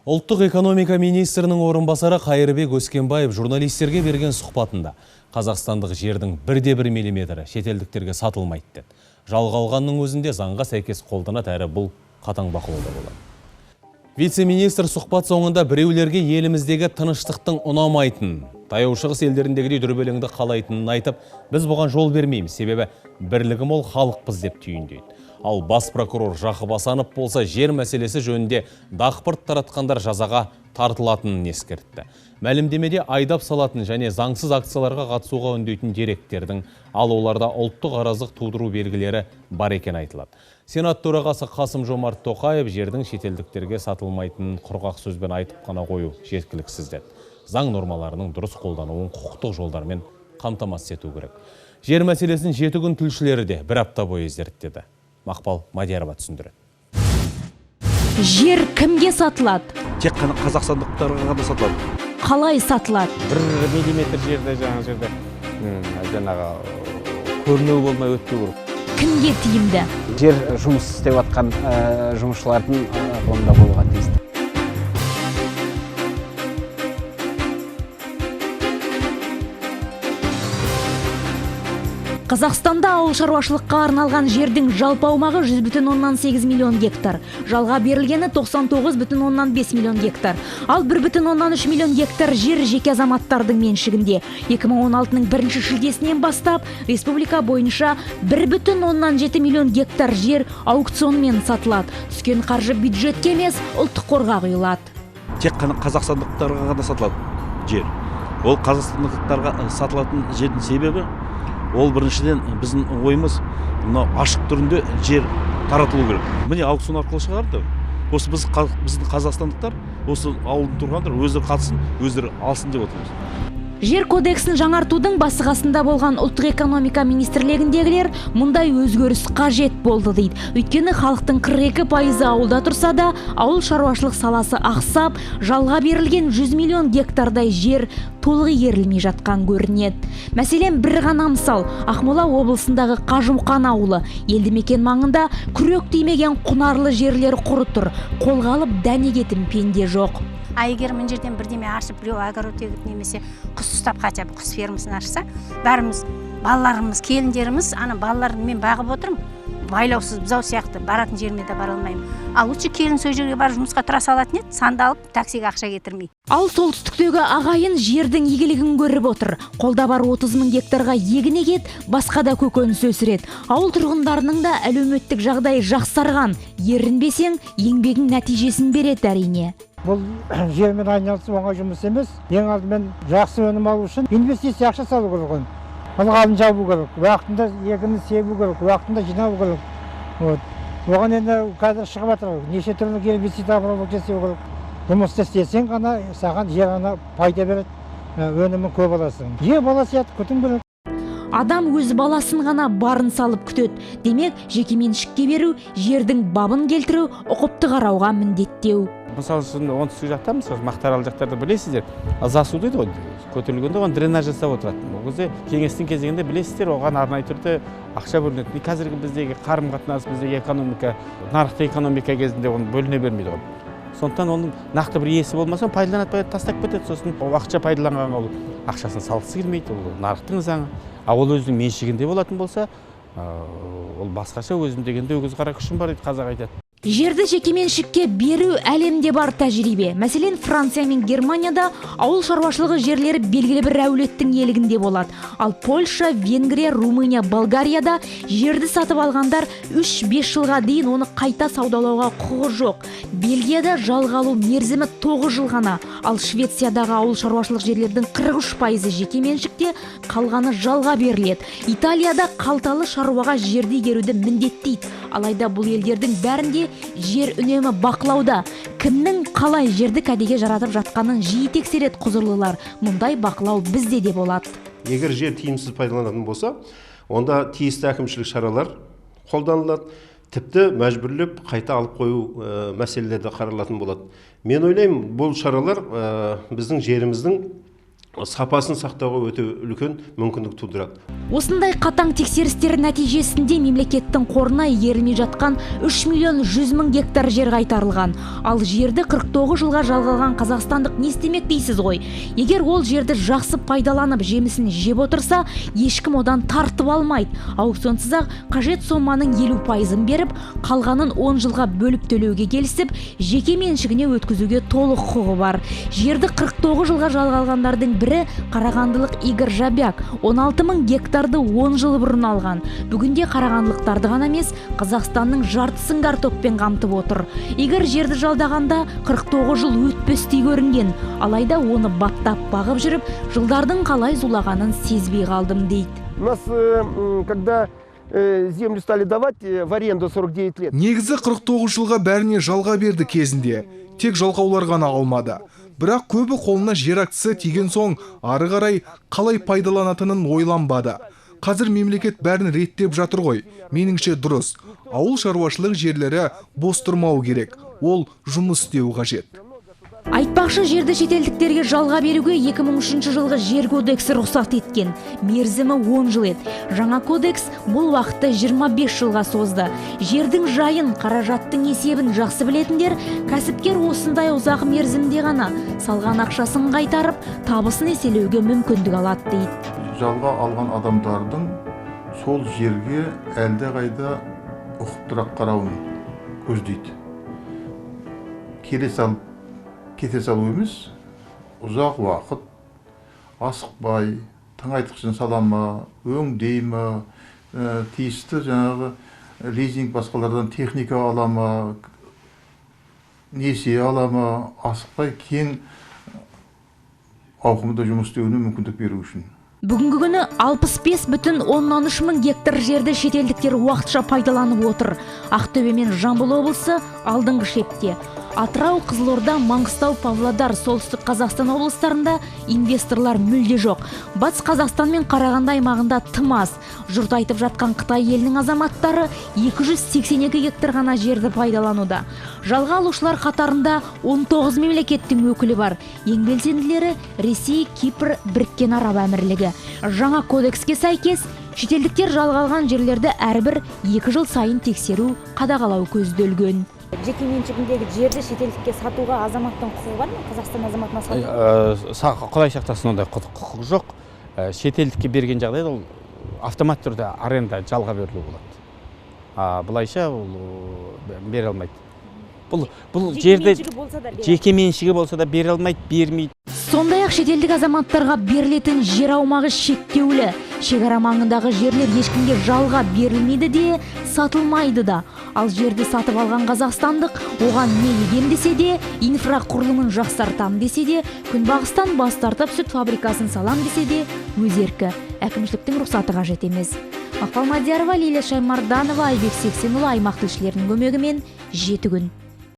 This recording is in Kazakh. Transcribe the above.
Ұлттық экономика министрінің орынбасары Қайырбек Өскенбаев журналистерге берген сұхбатында қазақстандық жердің 1,1 миллиметрі шетелдіктерге сатылмайды деді. Жалға алғанның өзінде заңға сәйкес қолданады, әрі бұл қатаң бақылауда болады. Вице-министр сұхбат соңында біреулерге еліміздегі тыныштықтың ұнамайтынын, Таяу Шығыс елдеріндегідей дүрбелеңді қалайтынын айтып, біз бұған жол бермейміз, себебі бірлігі мол халықпыз деп түйіндейді. Ал бас прокурор Жақып Асанов болса, жер мәселесі жөнінде дақпырт таратқандар жазаға тартылатынын ескертті. Мәлімдемеде айдап салатын және заңсыз акцияларға қатысуға үндейтін деректердің, ал оларда ұлттық араздық тудыру белгілері бар екен айтылады. Сенат төрағасы Қасым-Жомарт Тоқаев жердің шетелдіктерге сатылмайтынын құрғақ сөзбен айтып қана қою жеткіліксіз деді. Заң нормаларының дұрыс қолдануын құқықтық жолдармен қамтамасыз ету керек. Жер мәселесін 7 күн тілшілері де бір апта бойы зерттеді. Мақпал Мадиярова түсіндіреді. Жер кімге сатылады? Тек қана қазақстандықтарға ғана сатылады. Қалай сатылады? 1 миллиметр жерде жаңа жерде жаңағы көрінеу болмай өтпеу керек. Кімге тиімді? Жер жұмыс істеп жатқан жұмысшылардың қолында болуға тиісті. Қазақстанда ауыл шаруашылыққа арналған жердің жалпы аумағы 100,8 миллион гектар. Жалға берілгені 99,5 миллион гектар. Ал 1,3 миллион гектар жер жеке азаматтардың меншігінде. 2016-ның бірінші шілдесінен бастап республика бойынша 1,7 миллион гектар жер аукционмен сатылады. Түскен қаржы бюджетке емес, ұлттық қорға құйылады. Тек қана қазақстандықтарға ғана сатылады жер. Ол қазақстандықтарға сатылатын жердің себебі, ол біріншіден біздің ойымыз мынау ашық түрінде жер таратылу керек. Міне аукцион арқылы шығарды. Осы біздің қазақстандықтар, осы ауылдың тұрғандар өздері қатысын, өздері алсын деп отырмыз. Жер кодексін жаңартудың басы қасында болған ұлттық экономика министрлігіндегілер мұндай өзгеріс қажет болды дейді. Өйткені халықтың 42% ауылда тұрса да, ауыл шаруашылық саласы ақсап, жалға берілген 100 миллион гектардай жер толық игерілмей жатқан көрінеді. Мәселен, бір ғана мысал, Ақмола облысындағы Қажымұқан ауылы елді мекен маңында күрек тимеген құнарлы жерлер құры тұр. Қолға алып дән егетін пенде жоқ. А егер мына жерден бірдеме ашып, біреу огород егіп немесе құс ұстап, хотя бы құс фермасын ашса, бәріміз балаларымыз, келіндеріміз, ана балаларын мен бағып отырмын, байлаусыз бұзау сияқты баратын жеріме де бара алмаймын. Ал лучше келін сол жерге барып жұмысқа тұра салатын еді, сандалып таксиге ақша кетірмей. Ал солтүстіктегі ағайын жердің игілігін көріп отыр. Қолда бар 30 мың гектарға егін егеді, басқа да көкөніс өсіреді. Ауыл тұрғындарының да әлеуметтік жағдайы жақсарған. Ерінбесең, еңбегің нәтижесін береді әрине. Бұл жермен айналысу оңай жұмыс емес. Ең алдымен жақсы өнім алу үшін инвестиция ақша салу керек оған. Ылғалын жабу керек, уақытында егінді себу керек, уақытында жинау керек. Оған енді қазір шығып жатыр. Неше түрлі гербицид обработка жасау керек. Жұмысты істесең ғана саған жер ғана пайда береді, өнімін көп аласың. Жер бала сияқты күтім керек. Адам өз баласын ғана барын салып күтеді. Демек, жеке меншікке беру, жердің бабын келтіру, ұқыпты қарауға міндеттеу. Мысалы үшін, оңтүстік жақта, мысалы, Мақтаарал жақтарда білесіздер, засу дейді ғой, көтерілгенде оған дренаж жасап отырады. Ол кезде кеңестің кезеңінде білесіздер, оған арнайы түрде ақша бөлінеді. Қазіргі біздегі қарым-қатынас, біздегі экономика, нарықтық экономика кезінде оны бөліне бермейді ғой. Сондықтан оның нақты бір иесі болмаса, пайдаланады, пайдаланады, тастап кетеді. Сосын уақытша пайдаланғанға ол ақшасын салғысы келмейді, ол нарықтың заңы. А ол өзінің меншігінде болатын болса, ол басқаша, өзім дегенде өгіз қара күшім бар дейді қазақ айтады. Жерді жекеменшікке беру әлемде бар тәжірибе. Мәселен, Франция мен Германияда ауыл шаруашылығы жерлері белгілі бір әулеттің иелігінде болады. Ал Польша, Венгрия, Румыния, Болгарияда жерді сатып алғандар 3-5 жылға дейін оны қайта саудалауға құқығы жоқ. Бельгияда жалға алу мерзімі 9 жыл ғана. Ал Швециядағы ауыл шаруашылық жерлердің 43% жеке меншікте, қалғаны жалға беріледі. Италияда қалталы шаруаға жерді игеруді міндеттейді. Алайда бұл елдердің бәрінде жер үнемі бақылауда. Кімнің қалай жерді кәдеге жаратып жатқанын жиі тексереді құзырлылар. Мұндай бақылау бізде де болады. Егер жер тиімсіз пайдаланатын болса, онда тиісті әкімшілік шаралар қолданылады. Тіпті мәжбүрлеп қайта алып қою мәселелері де қаралатын болады. Мен ойлаймын, бұл шаралар біздің жеріміздің сапасын сақтауға өте үлкен мүмкіндік тудырады. Осындай қатаң тексерістер нәтижесінде мемлекеттің қорына игерілмей жатқан 3 миллион 100 мың гектар жер қайтарылған. Ал жерді 49 жылға жалға алған қазақстандық не істемек дейсіз ғой? Егер ол жерді жақсы пайдаланып, жемісін жеп отырса, ешкім одан тартып алмайды. Аукционсыз-ақ қажет соманың 50%-ын беріп, қалғанын 10 жылға бөліп төлеуге келісіп, жеке меншігіне өткізуге толық құқығы бар. Жерді 49 жылға жалға алғандардың бірі қарағандылық Игорь Жабяк 16 мың гектарды 10 жыл бұрын алған. Бүгінде қарағандылықтарды ғана емес, Қазақстанның жартысын картоппен қамтып отыр. Игорь жерді жалдағанда 49 жыл өтпестей көрінген. Алайда оны баптап бағып жүріп, жылдардың қалай зулағанын сезбей қалдым дейді. У нас, когда землю стали давать в аренду 49 лет. Негізі 49 жылға бәріне жалға берді кезінде. Тек жалқаулар ғана алмады. Бірақ көбі қолына жер актісі тиген соң ары қарай қалай пайдаланатынын ойланбады. Қазір мемлекет бәрін реттеп жатыр ғой. Меніңше дұрыс. Ауыл шаруашылық жерлері бос тұрмауы керек. Ол жұмыс істеуі қажет. Айтпақшы, жерді шетелдіктерге жалға беруге 2003 жылғы жер кодексі рұқсат еткен. Мерзімі 10 жыл еді. Жаңа кодекс бұл уақытты 25 жылға созды. Жердің жайын, қаражаттың есебін жақсы білетіндер, кәсіпкер осындай ұзақ мерзімде ғана салған ақшасын қайтарып, табысын еселеуге мүмкіндік алады дейді. Жалға алған адамдардың сол жерге әлдеқайда ұқыптырақ қарауын көздейді. Келе салып, кете салу емес, ұзақ уақыт асықпай, тыңайтқышын сала ма, өңдей ма, тиісті жаңағы лизинг басқалардан техника ала ма, несие ала ма, асықпай кең ауқымда жұмыс істеуіне мүмкіндік беру үшін. Бүгінгі күні 65,3 мың гектар жерді шетелдіктер уақытша пайдаланып отыр. Ақтөбе мен Жамбыл облысы алдыңғы шепте. Атырау, Қызылорда, Маңғыстау, Павлодар, Солтүстік Қазақстан облыстарында инвесторлар мүлде жоқ. Батыс Қазақстан мен Қарағанды аймағында тым аз. Жұрт айтып жатқан Қытай елінің азаматтары 282 гектар ғана жерді пайдалануда. Жалға алушылар қатарында 19 мемлекеттің өкілі бар. Ең белсенділері Ресей, Кипр, Біріккен Араб Әмірлігі. Жаңа кодекске сәйкес, шетелдіктер жалға алған жерлерді әрбір 2 жыл сайын тексеру, қадағалау көзделген. Жеке меншігіндегі жерді шетелдікке сатуға азаматтың құқығы бар ма? Қазақстан азаматына сатуға? Құдай сақтасын, ондай құқық жоқ. Шетелдікке берген жағдайда ол автомат түрде аренда, жалға берілу болады. Былайша ол бере алмайды. Бұл жерді жеке меншігі болса да бере алмайды, бермейді. Сондай-ақ шетелдік азаматтарға берілетін жер аумағы шектеулі. Шекара маңындағы жерлер ешкімге жалға берілмейді де, сатылмайды да. Ал жерді сатып алған қазақстандық оған не егем десе де, инфрақұрылымын жақсартам десе де, күнбағыстан бас тартып сүт фабрикасын салам десе де, өз еркі. Әкімшіліктің рұқсаты қажет емес. Мақпал Мадиярова, Лилия Шаймарданова, Айбек Сексенұлы, аймақ тілшілерінің көмегімен 7 күн.